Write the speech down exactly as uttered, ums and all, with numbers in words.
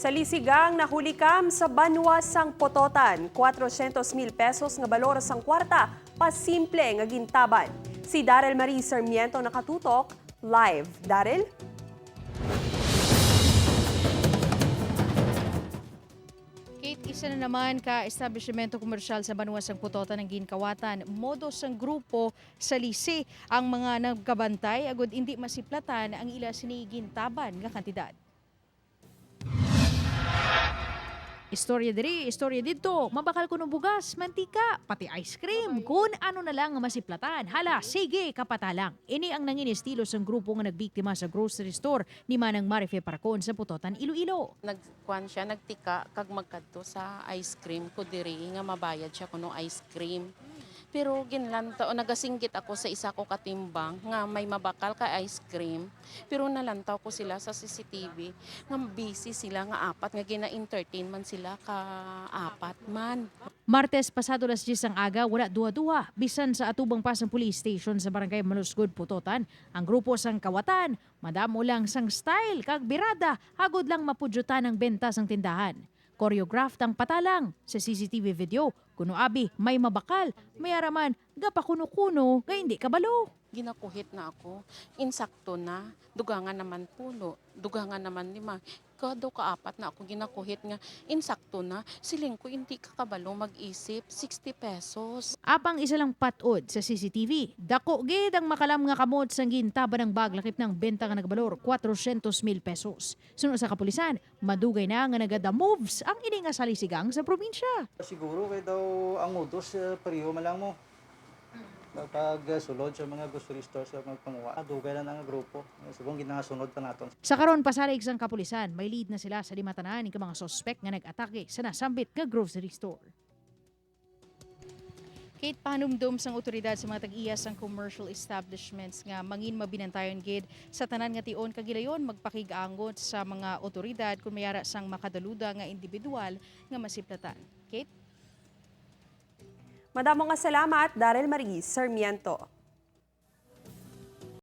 Sa Lisigang, nahuli kam sa banwa sang Pototan, kwatrosyentos mil pesos nga balor sang kwarta, pasimple nga gintaban. Si Daryl Marie Sarmiento nakatutok live. Daryl? Kate, isa na naman ka establishmento komersyal sa banwa sang Pototan ang ginkawatan. Modo sang grupo sa Lisi ang mga nagkabantay agud indi masiplatan ang ila sini gintaban nga kantidad. Istorya diri, istorya didto, mabakal kuno bugas, mantika, pati ice cream, kun ano na lang nga masiplatan. Hala, sige, kapatalang. Ini ang nangin estilo sang grupo nga nagbiktima sa grocery store ni Manang Marife Parcon sa Pototan, Iloilo. Nagkuan siya, nagtika kag magkadto sa ice cream ko diri nga mabayad siya kuno ice cream. Pero ginlantaw, nagasinggit ako sa isa ko katimbang nga may mabakal ka ice cream. Pero nalantaw ko sila sa C C T V nga busy sila nga apat, nga gina-entertain man sila ka apat man. Martes pasado las diyes ang aga, wala duha-duha. Bisan sa atubang pa sang police station sa barangay Malusgod, Pototan, ang grupo sang kawatan, madamo lang sang style kag birada agod lang mapudyutan ang benta sang tindahan. Choreographed ang patalang sa C C T V video. Kuno abi may mabakal, may araman gapakuno-kuno nga indi kabalo. Ginakuhit na ako. Insakto na. Dugangan naman puno. Dugangan naman lima. Kado kaapat na ako ginakuhit nga insakto na. Siling ko, hindi ka kabalo mag-isip. Sixty pesos. Apang isa lang pat-od sa C C T V, dako gid ang makalam nga kamot sang gintaban ang bag lakip na ang benta nga nagbalor kwatrosyentos mil pesos. Suno sa kapulisan, madugay na nga nagada moves ang ini nga salisigang sa probinsya. Siguro kay daw ang modus, eh, pareho man lang mo. Pag, eh, sulod sa mga grocery store sa mga panguha, dugay lang ang grupo. Subong ginasunod pa naton. Sa karon, pasalig sang kapulisan, may lead na sila sa lima tanan ka mga suspek nga nag-atake sa nasambit nga grocery store. Kate, panumdom sang otoridad sa mga tag-iya sang commercial establishments nga mangin mabinantayon gid sa tanan nga tion kag gilayon magpakig-angot sa mga otoridad kon may ara sang makadaluda nga individual nga masiplatan. Kate? Madamo nga salamat, Daryl Marie Sarmiento.